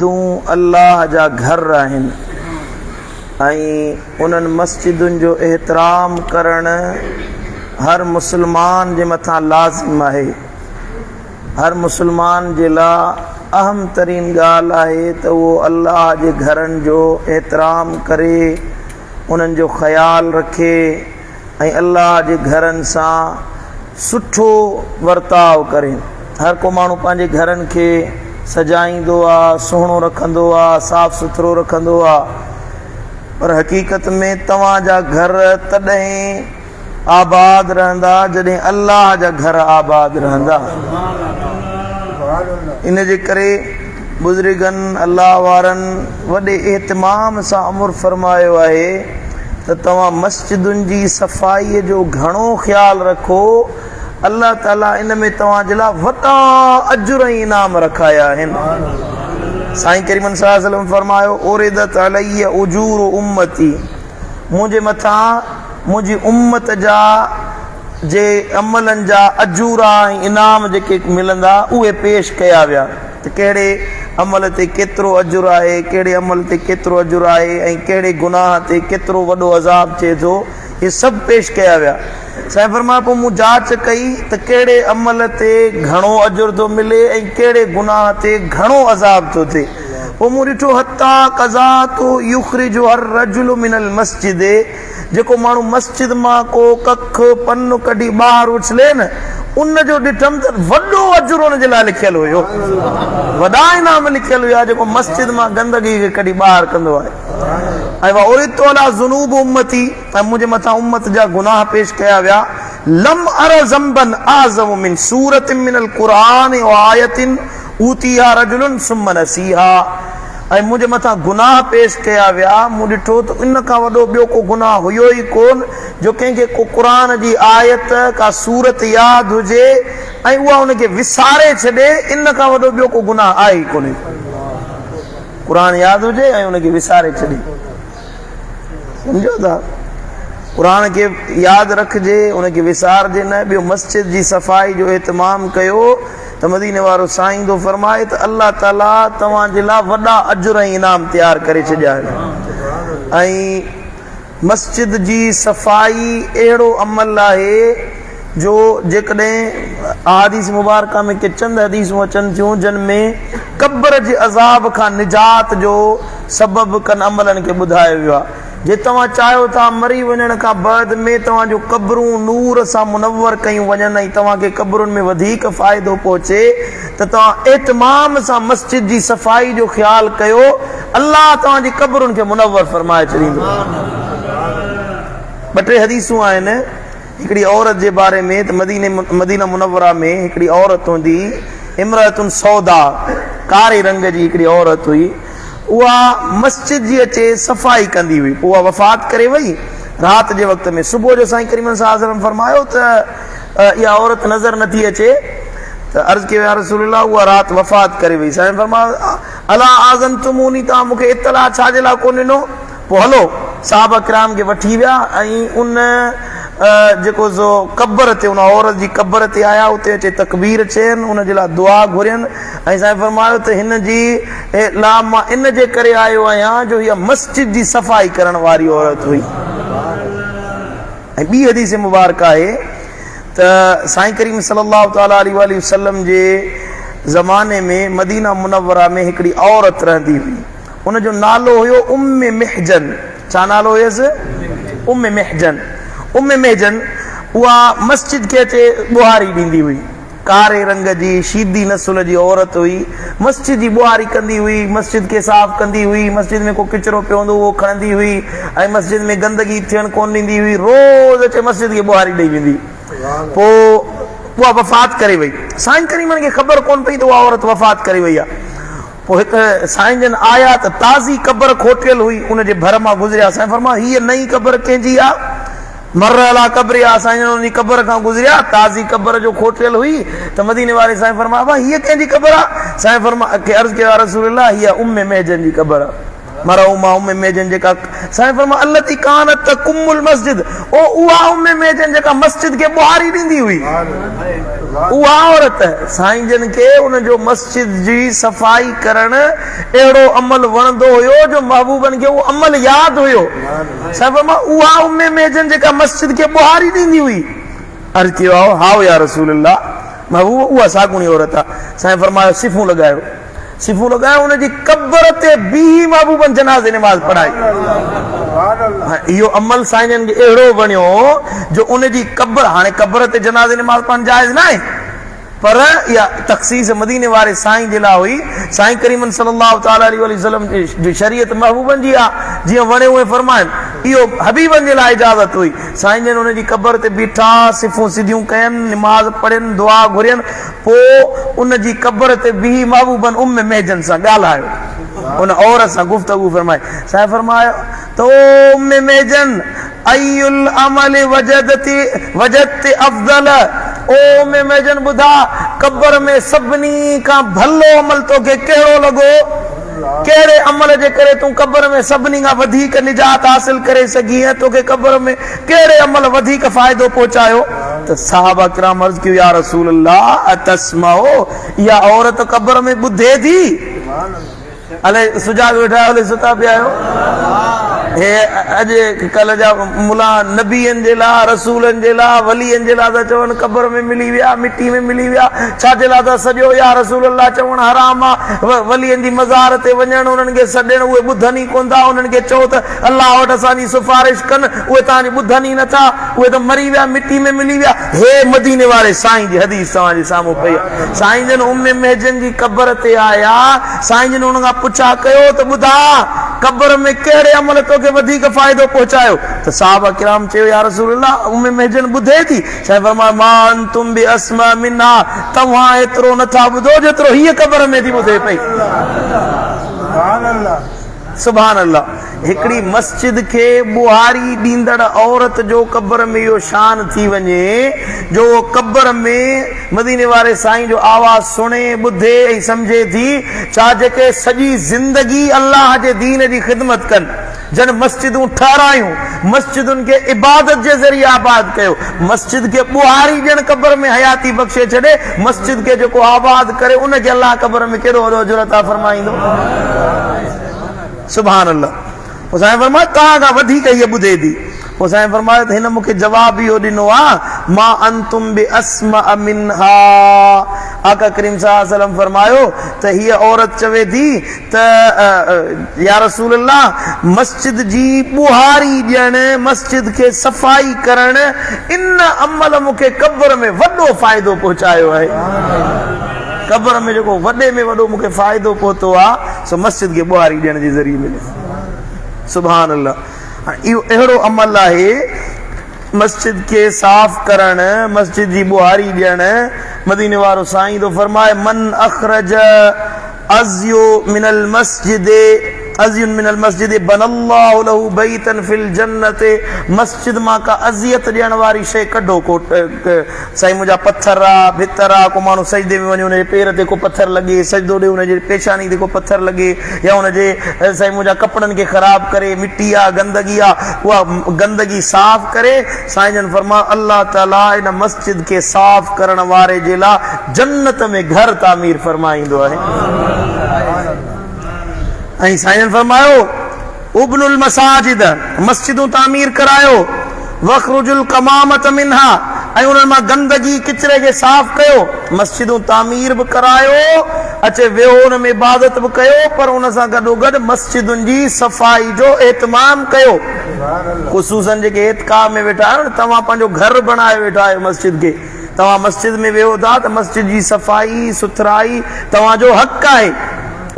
مسجدون الله جا گهر آهن ۽ انهن مسجدن جو احترام ڪرڻ هر مسلمان جي مٿان لازم آهي. هر مسلمان جي لا اهم ترين ڳالهه آهي ته اهو الله جي گهرن جو احترام ڪري، انهن جو خيال رکي ۽ الله جي گهرن سان سٺو ورتاء ڪري. هر ڪو ماڻهو پنهنجي گهرن کي سجائيندو آ، سهڻو رکندو آ، صاف سٿرو رکندو آ، پر حقيقت ۾ توهان جا گهر تڏهن آباد رهندا جڏهن الله جا گهر آباد رهندا. ان جي ڪري بزرگن الله وارن وڏي اهتمام سان امر فرمايو آهي ته توهان مسجدن جي صفائي جو گهڻو خيال رکو، الله تعالي ان ۾ توهان جي لاء وڏا اجر ۽ انعام رکايا آهن. سائين ڪريم صلي الله عليه وسلم فرمايو، عرضت علي اجور امتي، منهنجي مٿان منهنجي امت جا جي عملن جا اجورا ۽ انعام جيڪي ملندا اهي پيش ڪيا ويا ته ڪهڙي عمل تي ڪيترو اجر آهي، ڪهڙي عمل تي ڪيترو اجر آهي ۽ ڪهڙي گناهه تي ڪيترو وڏو عذاب ٿئي ٿو، اهي سڀ پيش ڪيا ويا. سائين فرمايو پوء مون جاچ ڪئي ته ڪهڙي عمل تي گهڻو اجر ٿو ملي ۽ ڪهڙي گناهه تي گهڻو عذاب ٿو ٿئي. پوء مون ڏٺو حتيٰ قذاة يخرجها الرجل من المسجد جيڪو ماڻهو مسجد مان ڪو ڪک پن ڪڍي ٻاهر اڇلي نه ان جو ڏٺم ته وڏو اجر ان جي لاء لکيل هيو، وڏا انعام لکيل هيا جيڪو مسجد مان گندگي کي ڪڍي ٻاهر ڪندو آهي. ۽ وعرضت علي ذنوب امتي ۽ منهنجي مٿان امت جا گناهه پيش ڪيا ويا، لم ار ذنبا اعظم من سورة من القرآن و آية اوتيها رجل ثم نسيها ۽ منهنجي مٿان گناهه پيش ڪيا ويا، مون ڏٺو ته ان کان وڏو ٻيو ڪو گناهه هيو ئي ڪونه جو ڪنهن کي ڪو قرآن جي آيت، ڪا سورت ياد هجي ۽ اها ان کي وساري ڇڏي، ان کان وڏو ٻيو ڪو گناهه آهي ئي ڪونهي. قرآن ياد هجي ۽ ان کي وساري ڇڏي. سمجهو ٿا؟ قرآن کي ياد رکجي، ان کي وسارجي نه. ٻيو مسجد جي صفائي جو اهتمام ڪيو ته مديني وارو سائين ٿو فرمائي ته الله تعالي توهان جي لاء وڏا اجر ۽ انعام تيار ڪري ڇڏيا آهن. ۽ مسجد جي صفائي اهڙو عمل آهي جو جيڪڏهن احاديث مبارڪه ۾ ڪي چند حديثون اچن ٿيون جن ۾ قبر جي عذاب کان نجات جو سبب ڪن عملن کي ٻڌايو ويو آهي. جي توهان چاهيو ٿا مري وڃڻ کان بعد ۾ توهان جون قبرون نور سان منور ڪيون وڃن ۽ توهان کي قبرن ۾ وڌيڪ فائدو پهچي ته توهان اهتمام سان مسجد جي صفائي جو خيال ڪيو، الله توهان جي قبرن کي منور فرمائي ڇڏيندو. ٻه ٽي حديثون آهن هڪڙي عورت جي باري ۾ ته مديني مدينه منوره ۾ هڪڙي عورت هوندي هئي امرأة سوداء ڪاري رنگ جي هڪڙي عورت هئي اها مسجد جي اچي صفائي ڪندي هئي پوء اها وفات ڪري وئي رات جي وقت ۾ صبح جو سائين ڪريم صلي الله عليه وسلم فرمايو ته اها عورت نظر نٿي اچي ته عرض ڪيو يا رسول الله اها رات وفات ڪري وئي سائين فرمايو الا آذنتموني توهان مون کي اطلاع ڇا جي لاء ڪونه ڏنو پوء هلو، صحابه ڪرام کي وٺي ويا ۽ ان جيڪو سو قبر تي ان عورت جي قبر تي آيا، اتي اچي تڪبير چين، ان جي لاء دعا گهرين ۽ سائين فرمايو ته هن جي لاء مان ان جي ڪري آيو آهيان جو هيء مسجد جي صفائي ڪرڻ واري عورت هئي. ۽ ٻي حديث مبارڪ آهي ته سائين ڪريم صلي الله تعالٰي عليه واٰله وسلم جي زماني ۾ مدينه منوره ۾ هڪڙي عورت رهندي هئي. ان جو نالو هيو ام محجن. ڇا نالو هيس؟ ام محجن. ام محجن اها مسجد کي اچي ٻهاري ڏيندي هئي. ڪاري رنگ جي شيدي نسل جي عورت هئي. مسجد جي ٻهاري ڪندي هئي، مسجد کي صاف ڪندي هئي، مسجد ۾ ڪو ڪچرو پيو هوندو اهو کڻندي هئي ۽ مسجد ۾ گندگي ٿيڻ ڪونه ڏيندي هئي. روز اچي مسجد کي ٻهاري ڏئي ويندي. پوء اها وفات ڪري وئي. سائين ڪريمن کي خبر ڪونه پئي ته اها عورت وفات ڪري وئي آهي. پوء هڪ سائين جن آيا ته تازي قبر کوٽيل هئي، ان جي ڀر مان گذريا. سائين فرمايو، هيء نئين قبر ڪنهن جي آ؟ مر عليٰ قبرها، سائين جن ان جي قبر کان گذريا، تازي قبر جو کوٽيل هئي ته مديني واري سائين فرمايو، ابا هيء ڪنهن جي قبر آ؟ سائين فرمايو، کي عرض ڪيو، يا رسول الله هيء ام محجن جي قبر آ. مرحومه ام محجن جيڪا، سائين فرمايو، التي ڪانت تقم المسجد، او اها ام محجن جيڪا مسجد کي ٻهاري ڏيندي هئي. اها عورت سائين جن کي ان جو مسجد جي صفائي ڪرڻ اهڙو عمل وڻندو هيو جو محبوبن کي اهو عمل ياد هيو. سائين فرمايو اها ام محجن جيڪا مسجد کي ٻهاري ڏيندي هئي. عرض ڪيو آهو هائو يا رسول الله محبوب اها ساڳوڻي عورت آهي. سائين فرمايو صفون لڳايو. صفون لڳايو ان جي قبر تي بيهي محبوبن جنازي نماز پڙهائي. اهو عمل سائين جن کي اهڙو وڻيو جو ان جي قبر هاڻي قبر تي جنازي نماز پڙهڻ جائز ناهي پر اها تخصيص مديني واري سائين جي لاء هئي سائين ڪريمن صلي الله تعالٰي عليه واٰله وسلم جي شريعت محبوبن جي آ جيئن وڻيو اونئين فرمائن اهو حبيبن جي لاء اجازت هئي سائين جن ان جي قبر تي بيٺا صفون سڌيون ڪين نماز پڙهين دعا گهرين پوء ان جي قبر تي بيهي محبوبن ام محجن سان ڳالهايو. ان عورت سان گفتگو فرمائي. سائين فرمايو ته او ام محجن اي العمل وجدت وجدت افضل او ام محجن ٻڌاء قبر ۾ سڀني کان ڀلو عمل توکي ڪهڙو لڳو؟ ڪهڙي عمل جي ڪري تون قبر ۾ سڀني کان وڌيڪ نجات حاصل ڪري سگهين ۽ توکي قبر ۾ ڪهڙي عمل وڌيڪ فائدو پهچايو؟ ته صحابه ڪرام عرض ڪيو يا رسول الله اتسمع اها عورت قبر ۾ ٻڌي ٿي؟ الائي سجاڳ ويٺا آهيو الائي ستا پيا آهيو؟ هي اڄ ڪلهه جا ملا نبين جي لاء رسولن جي لاء ولين جي لاء ٿا چون قبر ۾ ملي ويا مٽي ۾ ملي ويا ڇا جي لاء ٿا سڏيو يا رسول الله چوڻ حرام آ ولين جي مزار تي وڃڻ انهن کي سڏڻ اهي ٻڌن ئي ڪونه ٿا انهن کي چئو ته الله وٽ اسان جي سفارش ڪن اهي توهان جي ٻڌن ئي نٿا اهي ته مري ويا مٽي ۾ ملي ويا هي مديني واري سائين جي حديث توهان جي سامهون پئي آ سائين جن ام محجن جي قبر تي آيا سائين جن ان کان پڇا ڪيو ته ٻڌاء قبر ۾ ڪهڙي عمل توکي وڌيڪ فائدو پهچايو ته صحابه ڪرام چيو يا رسول الله ام محجن ٻڌي ٿي سائين فرمايو ما انتم باسمع منها توهان ايترو نٿا ٻڌو جيترو هيء قبر ۾ ٿي ٻڌي پئي. سبحان الله. سبحان الله هڪڙي مسجد کي ٻوهاري ڏيندڙ عورت جو قبر ۾ اهو شان ٿي وڃي جو اهو قبر ۾ مديني واري سائين جو آواز سڻي، ٻڌي ۽ سمجهي ٿي، ڇا جيڪي سڄي زندگي الله جي دين جي خدمت ڪن، جن مسجدون ٺهرايون، مسجدن کي عبادت جي ذريعي آباد ڪيو، مسجد کي ٻوهاري ڏيڻ قبر ۾ حياتي بخشي ڇڏي، مسجد کي جيڪو آباد ڪري ان کي الله قبر ۾ ڪيڏو وڏو اجر عطا فرمائيندو. سبحان الله. پوء سائين فرمايو توهان کان وڌيڪ هيء ٻڌي ٿي. پوء سائين فرمايو ته هن مون کي جواب اهو ڏنو آ، ما انتم باسمع منها. آقا ڪريم صلي الله عليه وسلم فرمايو ته هيء عورت چوي ٿي ته يا رسول الله مسجد جي ٻوهاري ڏيڻ، مسجد کي صفائي ڪرڻ، ان عمل مون کي قبر ۾ وڏو فائدو پهچايو آهي. قبر ۾ جيڪو وڏي ۾ وڏو مون کي فائدو پهتو آ سو مسجد کي ٻوهاري ڏيڻ جي ذريعي مليو. سبحان الله اهو اهڙو عمل آهي مسجد کي صاف ڪرڻ مسجد جي ٻوهاري ڏيڻ مديني وارو سائين ٿو فرمائي من اخرج ازيو من المسجد ازي من المسجد بن الله له بيتا في الجنه مسجد مان ڪا اذيت ڏيڻ واري شيء ڪڍو ڪو سائين منهنجا پٿر آ ڀتر آ ڪو ماڻهو سجدي ۾ وڃي ان جي پير تي ڪو پٿر لڳي سجدو ڏي ان جي پيشاني تي ڪو پٿر لڳي يا ان جي سائين منهنجا ڪپڙن کي خراب ڪري مٽي آ گندگي آ اها گندگي صاف ڪري سائين جن فرمايو الله تعالي ان مسجد کي صاف ڪرڻ واري جي لا جنت ۾ گهر تعمير فرمائيندو آهي ۽ سائين جن فرمايو ابنوا المساجد، مسجدون تعمير ڪرايو، واخرجوا القمامة منها، ۽ انهن مان گندگي، ڪچري کي صاف ڪيو، مسجدون تعمير به ڪرايو، اچي ويهو ان ۾ عبادت به ڪيو، پر ان سان گڏوگڏ مسجدن جي صفائي جو اهتمام ڪيو، خصوصاً جيڪي اعتڪاف ۾ ويٺا آهيو نه توهان پنهنجو گهر بڻائي ويٺا آهيو مسجد کي، توهان مسجد ۾ ويهو ٿا ته مسجد جي صفائي سٿرائي توهان جو حق آهي.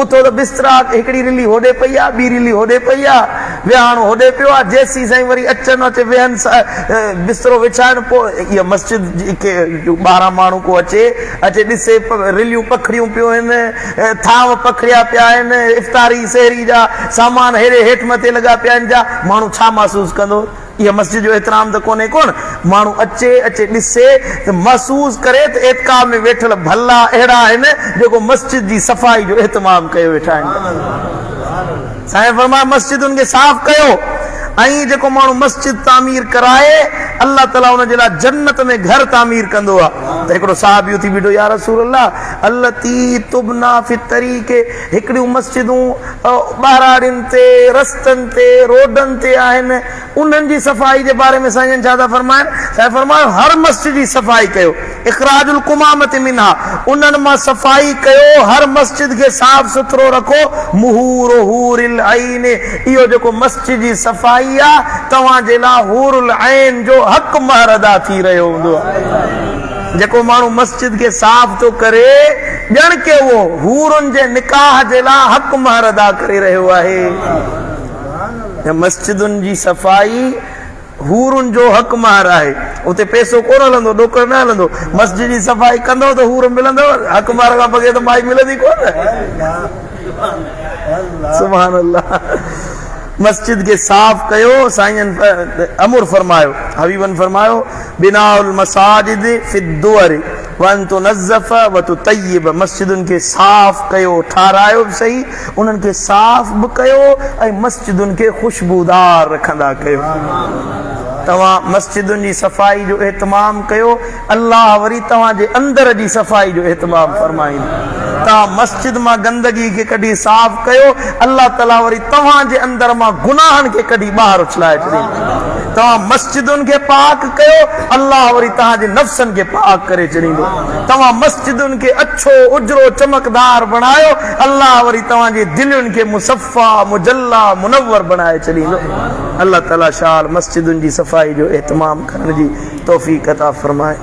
اٿو ته بسترا هڪڙي رلي هوڏي پئي آ، ٻي رلي هوڏي پئي آ، ويهاڻو هوڏي پيو آ، جيسين سائين وري اچن اچي ويهن بسترو وڇائن پوء اها مسجد کي ٻاهران ماڻهو ڪو اچي اچي ڏسي رليون پکڙيون پيون آهن، ٿانو پکڙيا پيا آهن، افطاري سحري جا سامان هيڏي هيٺ مٿي لڳا پيا آهن جا ماڻهو ڇا محسوس ڪندو؟ اها مسجد جو احترام ته ڪونهي ڪونه. ماڻهو اچي اچي ڏسي ته محسوس ڪري ته اعتڪاف ۾ ويٺل ڀلا اهڙا آهن جيڪو مسجد جي صفائي جو اهتمام ڪيو ويٺا آهن. سائين فرمايو مسجدن کي صاف ڪيو ۽ جيڪو ماڻهو مسجد تعمير ڪرائي الله تعاليٰ ان جي لاء جنت ۾ گهر تعمير ڪندو آهي. ته هڪڙو صحابي اٿي بيٺو، يا رسول الله التي تبنيٰ في الطريق، هڪڙيون مسجدون ٻهراڙين تي، رستن تي، روڊن تي آهن، انهن جي صفائي جي باري ۾ سائين جن ڇا ٿا فرمائن؟ سائين فرمايو، هر مسجد جي صفائي ڪيو، اخراج القمامة منها، انهن مان صفائي ڪيو، هر مسجد کي صاف سٿرو رکو، مهور حور العين، اهو جيڪو مسجد جي صفائي آ، توهان جي لاء حور العين جو حق مهر ادا ٿي رهيو هوندو آ. جيڪو ماڻهو مسجد کي صاف ٿو ڪري، ڄڻ ڪي اهو حورن جي نڪاح جي لاء حق مهر ادا ڪري رهيو آهي. مسجدن جي صفائي حورن جو حق مهر آهي. اتي پئسو ڪونه هلندو، ڏوڪڙ نه هلندو. مسجد جي صفائي ڪندؤ ته حور ملندؤ، حق مهر کان بغير ته مائي ملندي ڪونه. سبحان الله. مسجد کي صاف ڪيو، سائين جن امر فرمايو، حبيبن فرمايو، بناء المساجد في الدور وان تنظف وتطيب، مسجدن کي صاف ڪيو، ٺارايو به صحيح، انهن کي صاف به ڪيو ۽ مسجدن کي خوشبودار رکندا ڪيو. توهان مسجدن جي صفائي جو اهتمام ڪيو، الله وري توهان جي اندر جي صفائي جو اهتمام فرمائيندو. توهان مسجد مان گندگي کي ڪڍي صاف ڪيو، الله تعالي وري توهان جي اندر مان گناهن کي ڪڍي ٻاهر اڇلائي ڇڏيندو. توهان مسجدن کي پاڪ ڪيو، الله وري توهان جي نفسن کي پاڪ ڪري ڇڏيندو. توهان مسجدن کي اڇو اجرو چمڪدار بڻايو، الله وري توهان جي دلين کي مصفا، مجلا، منور بڻائي ڇڏيندو. الله تعالي شال مسجدن جي صفائي جو اهتمام ڪرڻ جي توفيق عطا فرمائي.